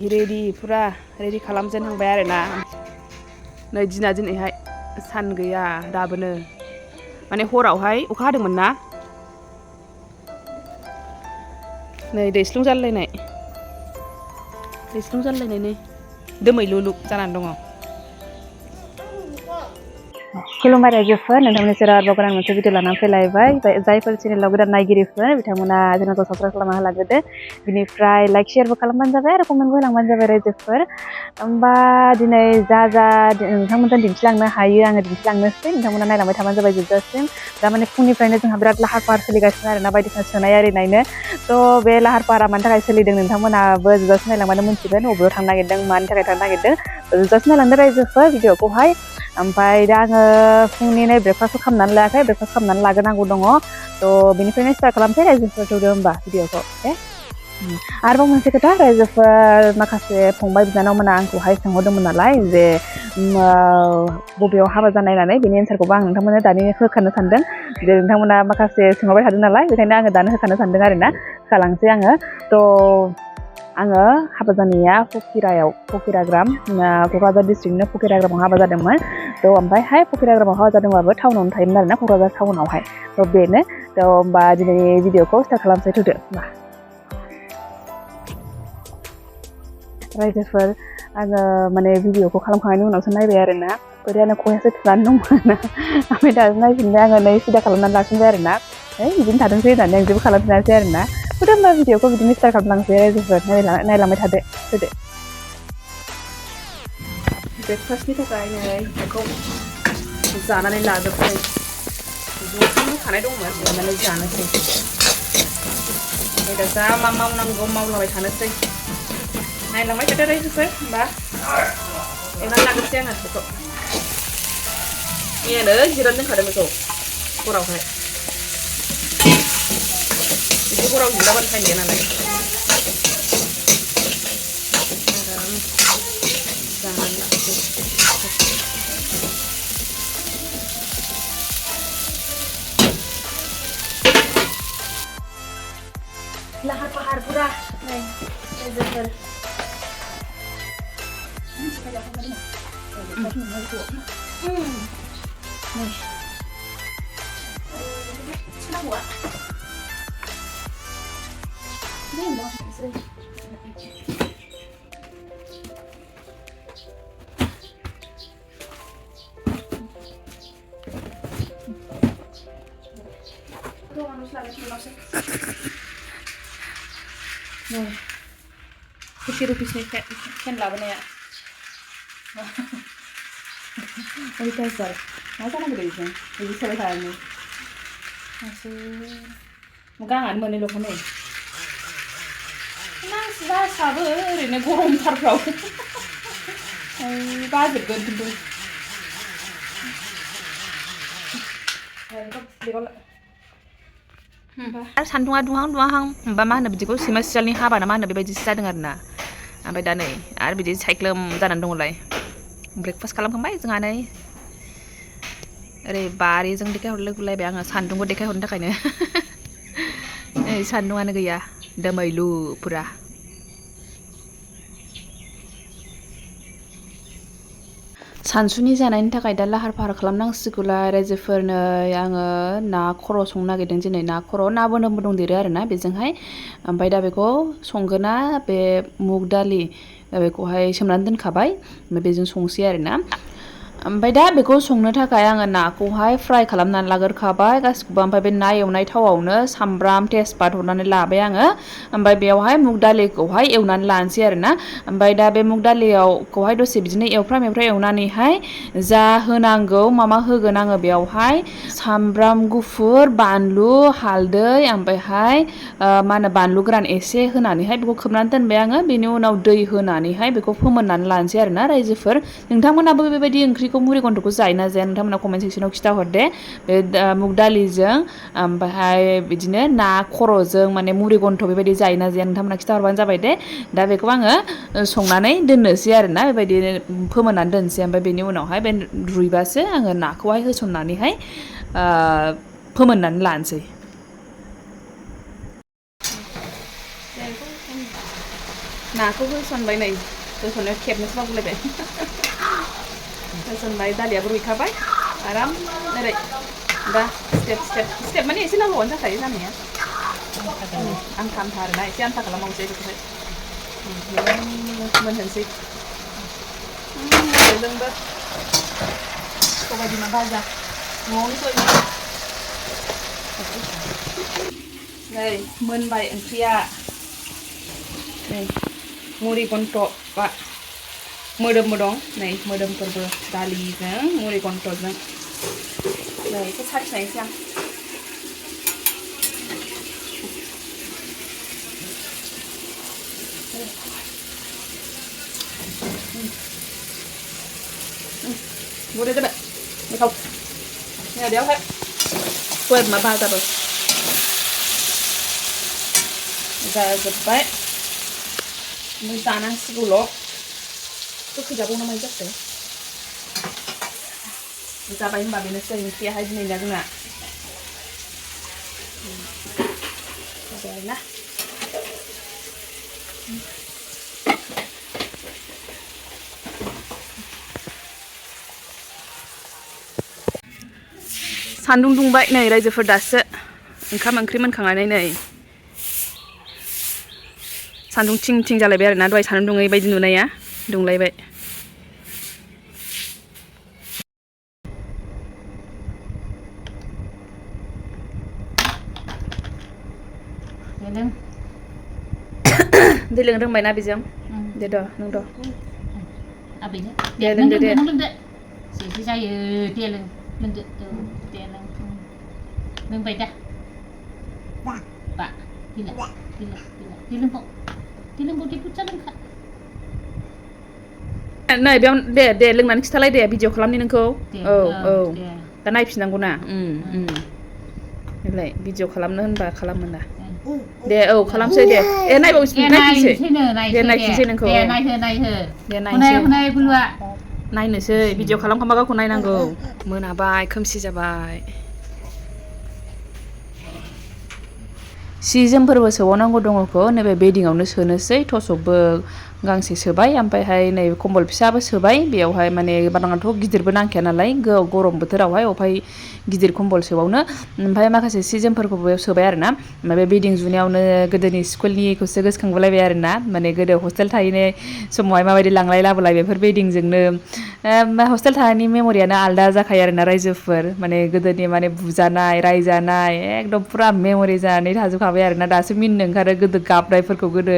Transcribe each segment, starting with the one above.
Ready फुरा ready खालामजेनहांबाय आरोना नै दिना दिनैहाय सान गैया दाबोनो माने हरावहाय अखा हादोंमोन ना नै दैस्लुं जालायनाय नै दोमैलुलु जानानै दङ। खुलुमबाय रायजोफोर नोंथांमोननि सेराव आरोबाव गोदान मोनसे भिडिअ लानानै फैलायबाय जायफोर चेनेलाव गोदान नायगिरिफोर बिथांमोना चेनेलखौ साबस्क्राइब खालामना होलांग्रोदो बिनिफ्राय लाइक शेयारबो खालामबानो जाबाय आरो कमेन्टबो होलांबानो जाबाय रायजोफोर होमबा दिनै जा नोंथांमोनजों दिन्थिलांनो हायो आङो दिन्थिलांनोसै नोंथांमोना नायलांबाय थाबानो जाबाय जोबजासिम दा माने फुंनिफ्रायनो जोंहा बिराद लाहार फाहार सोलिगासिनो आरोना बायदिसिना सोनाय आरिनायनो थ' बे लाहार फाहारा मानि थाखाय सोलिदों नोंथांमोनाबो जोबजासिम नायलांबानो मिन्थिगोन बबेयाव थांनो नागिरदों मानि थाखाय थांनो नागिरदों जोबजासिम नायलांदो रायजोफोर भिडिअखौहाय ओमफ्राय दा आङो फुंनि नै ब्रेकफास्ट खालामनानै लायाखै ब्रेकफास्ट खालामनानै लाग्रोनांगौ दङ थ' बेनिफ्रायनो स्टार्ट खालामसै रायजोफोर थौदो होमबा भिडिअखौ दे आरोबाव मोनसे खोथा रायजोफोर माखासे फंबाय बिनानावमोना आंखौहाय सोंहरदोंमोन नालाय जे बबेयाव हाबा जानाय होननानै बेनि एन्सारखौबो आं नोंथांमोननो दानि होखानो सानदों जे नोंथांमोना माखासे सोंहरबाय थादों नालाय बेखायनो आङो दानो होखानो सानदों आरोना होखालांसै आङो थ' आङो हाबा जानाया फकिराग्राम क'क्राझार डिस्ट्रिक्टनो फकिराग्रामाव हाबा जादोंमोन थ' ओमफ्रायहाय फकिराग्रामाव हाबा जादोंबाबो टाउनावनो थायोमोन आरोना क'क्राझार टाउनावहाय थ' बेनो थ' होमबा दिनै भिडिअखौ स्टार्ट खालामसै थुदो होमबा रायजोफोर आङो माने भिडिअखौ खालामखांनायनि उनावसो नायबाय आरोना बोरैयानो खहायासो थुनानै दंमोन ओमफ्राय दासो नायफिनबाय आङो नै सिदा खालामनानै लाफिनबाय आरोना बिदिनो थादोंसै होननानै आं जेबो खालामफिनासै आरोना थुदो होमबा भिडिअखौ बिदिनो स्टार्ट खालामलांसै रायजोफोर नायलांबाय थादो थुदो ब्रेकफास्टनि थाखाय नै बेखौ जानानै लाजोबसै ज'खौनो थानाय दंमोन जानानै जानोसै ओमफ्राय दा जा मा मावनांगौ मावलाबाय थानोसै नायलांबाय थादो रायजोफोर होमबा एवनानै लाग्रोसै आङो बेखौ मैयानो जिरायनो दोनखादों बेखौ हरावहाय बिदि हराव जिराबानो टाइम गैया नालाय आराम जानानै लानोसै लाहार फाहार पुरा नै रायजोफोर Fifty rupeesनि फेन लाबोनाया अयथासार मा जानांगौ दे बेजों बिदि सोबाय थानानै गाङानो मोनैल'खा नै जासाबो ओरैनो गरमथारफ्राव बाजोबगोन खिन्थु सान्दुङा दुंहां होमबा मा होनो बिदिखौ सैमा सियालनि हाबा ना मा होनो बेबायदिसो जादों आरोना ओमफ्राय दा नै आरो बिदि साइख्लोम जानानै दङलाय ब्रेकफास्ट खालामखांबाय जोंहा नै ओरै बारिजों देखायहरलायलायबाय आङो सान्दुंखौ देखायहरनो थाखायनो नै सान्दुङानो गैया दोमैलु पुरा सानसुनि जानायनि थाखाय दा लाहार फाहार खालामनांसिगौलाय रायजोफोर नै आङो ना खर' संनो नागिरदों दिनै ना खर' ना बोनोबो दंदेरो आरोना बेजोंहाय ओमफ्राय दा बेखौ संगोना बे मुग दालि बेखौहाय सोमनानै दोनखाबाय ओमफ्राय बेजों संसै आरोना ओमफ्राय दा बेखौ संनो थाखाय आङो नाखौहाय फ्राय खालामनानै लाग्रोखाबाय गासिखौबो ओमफ्राय बे ना एवनाय थावावनो सामब्राम तेजपात हरनानै लाबाय आङो ओमफ्राय बेयावहाय मुग दालिखौहाय एवनानै लानोसै आरोना ओमफ्राय दा बे मुग दालियावखौहाय दसे बिदिनो एवफ्राम एवनानैहाय जा होनांगौ मा होगोन आङो बेयावहाय सामब्राम गुफुर बानलु हालदै ओमफ्रायहाय मा होनो बानलु गोरान एसे होनानैहाय बेखौ खोबनानै दोनबाय आङो बेनि उनाव दै होनानैहाय बेखौ फोमोननानै लानोसै आरोना रायजोफोर नोंथांमोनाबो बेबायदि ओंख्रिखौ मुरि घन्टखौ जायो ना जाया नोंथांमोना कमेन्ट सेक्सनाव खिथाहरदे बे मुग दालिजों ओमफ्रायहाय बिदिनो ना खर'जों माने मुरि घन्ट बेबायदि जायो ना जाया नोंथांमोना खिथाहरबानो जाबाय दे दा बेखौ आङो संनानै दोननोसै आरोना बेबायदि फोमोननानै दोनसै ओमफ्राय बेनि उनावहाय बे रुइबासो आङो नाखौहाय होसननानैहाय फोमोननानै लानोसै नाखौ होसनबाय नै होसननायाव खेबनोसो बावगुलायबाय होसनबाय दालियाबो रुइखाबाय आराम ओरै दा स्टेप माने एसे नांगौआनो जाखायो जानाया आमथा आरोना एसे आमथा खालामबावनोसै बेखौहाय मोनहोनोसै जोंबो सबाय बिमा भाजा न'आवनो सबाय बिमा नै मोनबाय ओंख्रिया नै मुरि घन्ट'आ मोदोमबो दं नै मोदोमफोरबो दालिजों मुरि घन्ट'जों नै एसे साखिनायसै आं buat aja mbak, ini kau, ini ada apa? Kue mah bahasa bos, gak cepat, minta nasi gulok, tuh kerja pun namanya aja deh, minta apa ini mbak bina sih, ini kia haji nih nggak, ada lah. सान्दुं दुंबाय नै रायजोफोर दासो ओंखाम ओंख्रि मोनखांनानै नै सान्दुं थिं थिं जालायबाय आरोना दहाय सान्दुं दुङै बायदि नुनाया दुंलायबाय दै लोंनो रोंबायना बेजों दे द' नों द' दे लोंदो दे एसे जायो दे लोंदो दे लोंबाय दा बा दे लोंबाव दे बुरजा लोंखा नै बेयाव दे लोंनानै खिथालाय दे भिडिअ खालामनि नोंखौ औ दा नायफिननांगौ ना नैलाय भिडिअ खालामनो होनबा खालामो ना दे औ खालामसै दे नायफिनसै नोंखौ दे नायनोसै भिडिअ खालामखांबा गावखौ नायनांगौ मोनाबाय खोमसि जाबाय सि जोमफोरबो सोबावनांगौ दङखौ नैबे बेदिङावनो सोनोसै टसबबो गांसे सोबाय ओमफ्रायहाय नै कम्बल फिसाबो सोबाय बेयावहाय माने बाराङाथ' गिदिरबो नांखाया नालाय गरम बोथोरावहाय अफाय गिदिर कम्बल सोबावनो ओमफ्राय माखासे सि जोमफोरखौबो सोबाय आरोना ओमफ्राय बे बेदिं जुनायावनो गोदोनि स्कुलनिखौसो गोसोखांबोलायबाय आरोना माने गोदो हस्टेल थाहैनाय समावहाय माबायदि लांलाय लाबोलाय बेफोर बेदिंजोंनो हस्टेल थानायनि मेम'रियानो आलदा जाखायो आरोना रायजोफोर माने गोदोनि माने बुजानाय रायजानाय एकदम फुरा मेम'रि जानानै थाजोबखाबाय आरोना दासो मिनिनो ओंखारो गोदो गाबनायफोरखौ गोदो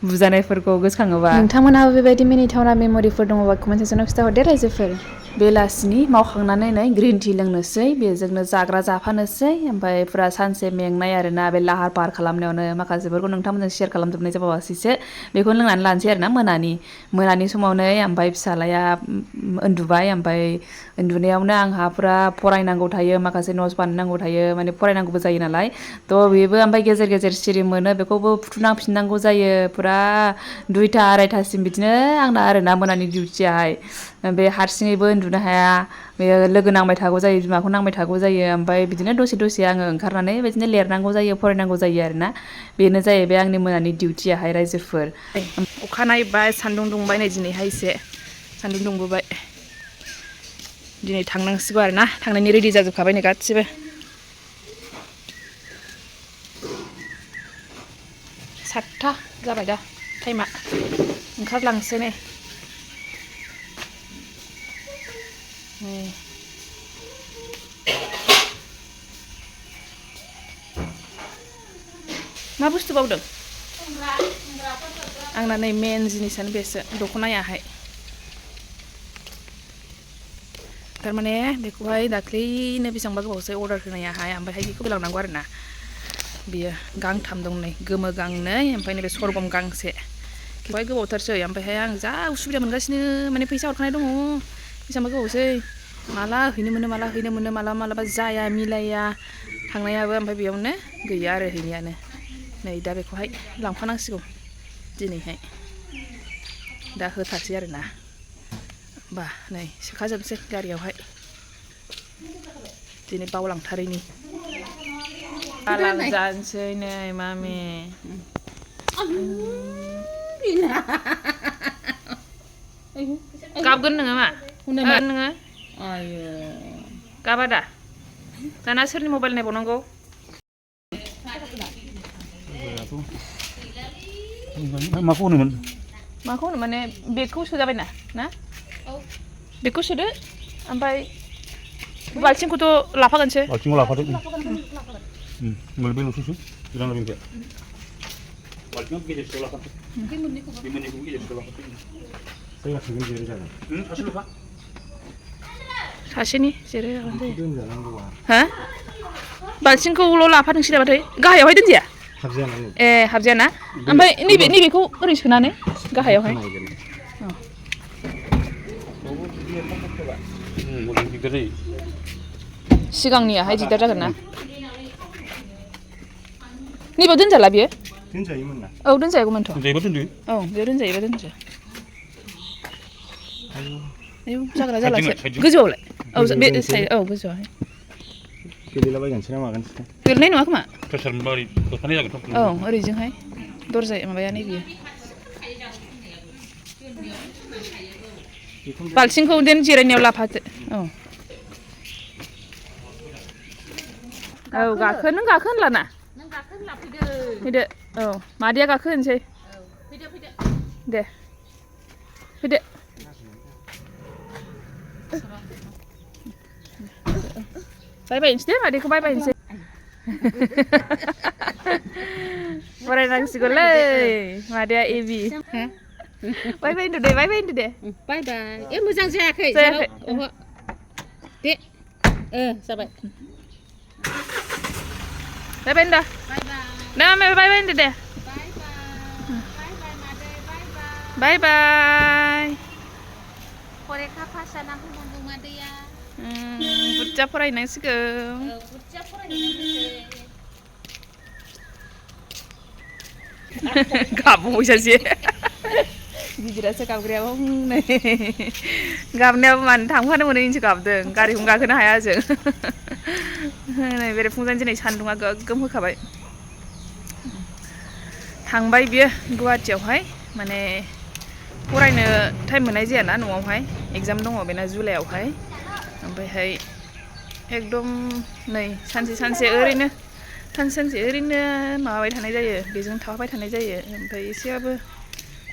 बुजानायफोरखौ गोसोखाङोबा नोंथांमोनहाबो बेबायदि मिनिथावना मेम'रिफोर दङबा कमेन्ट सेक्सनाव खिथाहरदे रायजोफोर बेलासिनि मावखांनानै नै ग्रिन टि लोंनोसै बेजोंनो जाग्रा जाफानोसै ओमफ्राय फुरा सानसे मेंनाय आरोना बे लाहार फाहार खालामनायावनो माखासेफोरखौ नोंथांमोनजों शेयार खालामजोबनाय जाबावासैसो बेखौनो लोंनानै लानोसै आरोना मोनानि समाव नै ओमफ्राय फिसालाया उन्दुबाय ओमफ्राय उन्दुनायावनो आंहा फुरा फरायनांगौ थायो माखासे नट्स बानायनांगौ थायो माने फरायनांगौबो जायो नालाय थ' बेबो ओमफ्राय गेजेर गेजेर सिरि मोनो बेखौबो फुथुनांफिननांगौ जायो फुरा 2टा 2:30सिम बिदिनो आंना आरोना मोनानि डिउटियाहाय बे हारसिङैबो उन्दुनो हाया बेयो लोगो नांबाय थागौ जायो बिमाखौ नांबाय थागौ जायो ओमफ्राय बिदिनो दसे आङो ओंखारनानै बिदिनो लिरनांगौ जायो फरायनांगौ जायो आरोना बेनो जाहैबाय आंनि मोनानि डिउटियाहाय रायजोफोर अखा नायबाय सान्दुं दुंबाय नै दिनैहाय एसे सान्दुं दुंबोबाय दिनै थांनांसिगौ आरोना थांनायनि रेडि जाजोबखाबाय नै गासिबो 7टा जाबाय दा टाइमा ओंखारलांसै नै मा बुस्थु बावदों आंना नै मेन जिनिसानो बेसो दख'नायाहाय थारमाने बेखौहाय दाख्लैनो बेसेबांबा गोबावसै अर्डार होनायाहाय ओमफ्रायहाय बेखौ लांनांगौ आरोना बियो गांथाम दं नै गोमो गांनै ओमफ्राय नैबे सरगम गांसे बेवहाय गोबावथारसै ओमफ्रायहाय आं जा उसुबिदा मोनगासिनो माने फैसा हरखानाय दङ बेसेबांबा गोबावसै माला हैनो मोनो मालाबा जाया मिलाया थांनायाबो ओमफ्राय बेयावनो गैया आरो हैनायानो नै दा बेखौहाय लांफानांसिगौ दिनैहाय दा होथारसै आरोना बा नै सोखाजोबसै गारियावहाय दिनै बावलांथारैनि आलां जानोसै नै mummy Kabun nengah mak? Nengah? Ayo. Kabar dah? Tanah sir ni mobile ni bononggo? Maku nih man. Maku mana beku sudah benar, nah? Beku sudah, sampai balcing ku tu lapa kan sih? Balcing lapa tu. Lebih lusuh sih, tidak lebih kayak. Balcing kita jadi sekolah kan? Di mana kita jadi sekolah kan? Saya nggak sengit jadi jalan. Asal lupa. Kasih nih, sih Itu jalan luar. Hah? Balcing ku lo lapa neng sih dapat gah ya, itu dia? Harusnya nggak. Harjana. Sampai ini beku ring sebenarnya, gah ya, hai? Mungkin gede. Sigang ni ya, hai jida jaga na. Ni badan jala biar? Tinja ini mana? Oh, dan saya komentar. Tinja itu tuh. Oh, biar dan saya. Ayo, jaga jalan saya. Gejol. Oh, saya. Oh, gejol. Kili lah bagian sini makan sih. Biar ni nuak mak. Keser bari, kesana jaga tuh. Oh, origin hai. Dor saya mabayani biar. Balcing ku den jiran ni lapat. Oh. Oh, gakhun lah na. Nang gakhun lah pide. Pide. Oh, madia gakhun sih. Pide. Deh. Pide. Bye-bye sih, adik ku bye-bye sih. Orang nang sekolah, madia Ebi. Bye-bye dulu deh. Bye. Muzang jayakai. Jayakai. Oh. Dek. Sabar. Bye-bye dah. Nah, bye-bye deh. Bye-bye. Koreka pasana humong made ya. Burca faraयनां siगोन. Burca faraयनां. Gabu saja. गिदिरासो गाबग्रायाबो नै गाबनायाबो मानो थांफानो मोनो इनसो गाबदों गारिखौनो गाखोनो हाया जों नै बेरेफुंजानि दिनै सान्दुङा गोगोम होखाबाय थांबाय बियो गुवाहाटियावहाय माने फरायनो टाइम मोननाय जायाना न'आवहाय एग्जाम दङ बेना जुलाइआवहाय ओमफ्रायहाय एकदम नै सानसे ओरैनो माबाबाय थानाय जायो बेजों थाफाबाय थानाय जायो ओमफ्राय एसेबाबो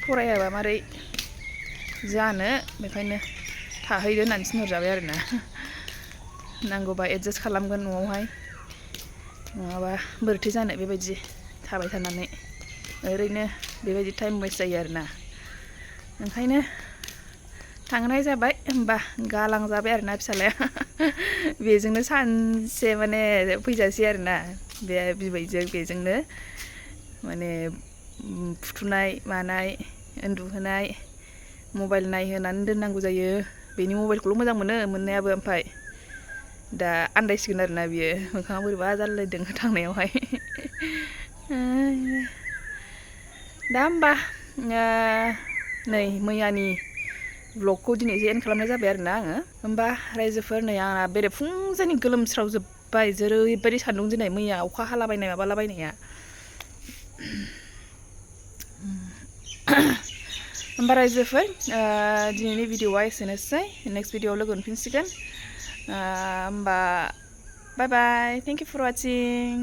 फरायाबा मारै जानो बेखायनो थाहैदो होननानै थिनहरजाबाय आरोना नांगौबा एडजास्ट खालामगोन न'आवहाय नङाबा बोरैथो जानो बेबायदि थाबाय थानानै ओरैनो बेबायदि टाइम वेस्ट जायो आरोना ओंखायनो थांनाय जाबाय होमबा गालांजाबाय आरोना फिसालाया बेजोंनो सानसे माने फैजासै आरोना बे बिबैजों बेजोंनो माने फुथुनाय मानाय उन्दुहोनाय मबाइल नायहोनानै दोननांगौ जायो बेनि मबाइलखौल' मोजां मोनो मोननायाबो ओमफ्राय दा आन्दायसिगोन आरोना बियो मोखाङा बोरैबा जालायदों थांनायावहाय दा होमबा नै मैयानि ब्लगखौ दिनैसो एन्ड खालामनाय जाबाय आरोना आङो होमबा रायजोफोर नै आंना बेरेफुंजानि गोलोमस्रावजोब्बाय जेरैबायदि सान्दुं दिनै मैया अखा हालाबायनाय माबालाबायनाया होमबा रायजोफोर दिनैनि भिडिअआ एसेनोसै नेक्स्ट भिडिअआव लोगो मोनफिनसिगोन होमबा बाय बाय थेंक इउ फर वाचिं